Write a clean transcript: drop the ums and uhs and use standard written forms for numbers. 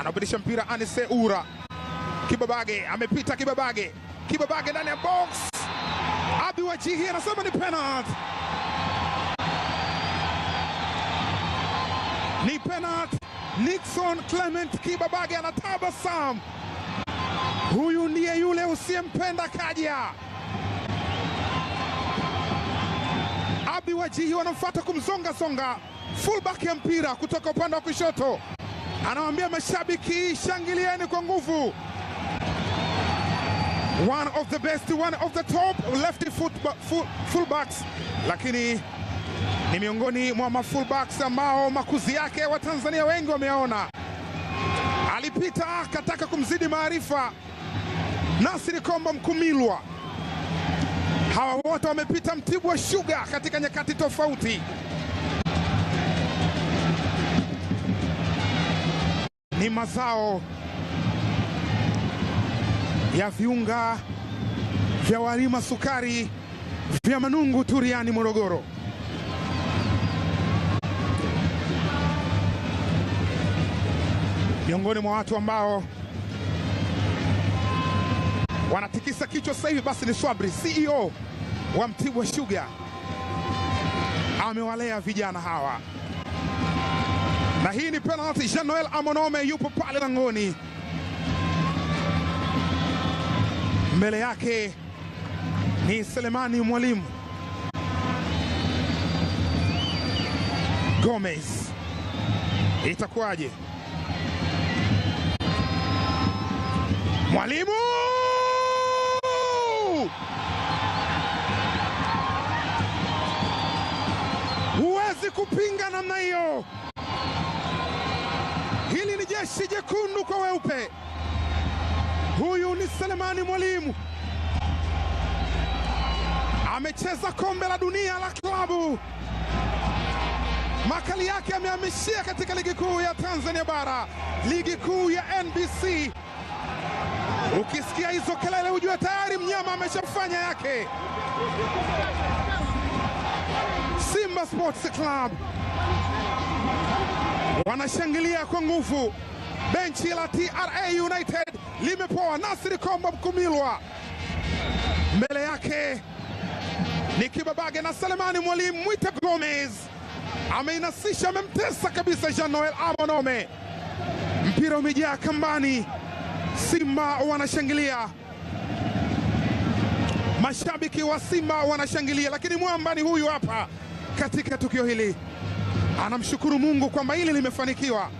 Anabadilisha mpira Anise Ura. Kibabage amepita, Kibabage. Kibabage ndani ya box. Abi Wajihi anasema ni penalty. Ni penalty. Nixon Clement Kibabage anatabasamu. Huyu ndiye yule usiyempenda kaja. Abi Wajihi wanamfuata kumzonga songa. Fullback ya mpira kutoka upande wa kushoto. Anawaambia mashabiki shangilieni kwa nguvu. One of the best, one of the top left foot fullbacks, lakini ni miongoni mwa fullbacks ambao makuzi yake wa Tanzania wengi wameona. Alipita akataka kumzidi maarifa Nasri Kombo Mkumilwa. Hawa wote wamepita Mtibwa Sugar katika nyakati tofauti. Ni mazao ya viunga vya walima sukari vya Manungu Turiani Morogoro. Miongoni mwa watu ambao wanatikisa kichwa sasa hivi basi ni Swabri, CEO wa Mtibwa Sugar. Amewalea vijana hawa. Na hii ni penalty. Jean Noel Amonome yupo pale langoni. Mbele yake ni Selemani Mwalimu. Gomez. Itakuwaje? Mwalimu! Huwezi kupinga namna hiyo. Hili ni jeshi jekundu kwa weupe. Huyu ni Selemani Mwalimu. Amecheza kombe la dunia la klabu. Makali yake amehamishia katika ligi kuu ya Tanzania bara, ligi kuu ya NBC. Ukisikia hizo kelele ujue tayari mnyama ameshafanya yake. Simba Sports Club wanashangilia kwa nguvu. Benchi la TRA United limepoa. Nasri Kombo Mkumilwa, mbele yake ni Kibabage na Selemani Mwalimu. Mwite Gomez ameinasisha, amemtesa kabisa Jean Noel Amonome. Mpira umejaa kambani. Simba wanashangilia, mashabiki wa Simba wanashangilia, lakini mwamba ni huyu hapa katika tukio hili. Anamshukuru Mungu kwamba hili limefanikiwa.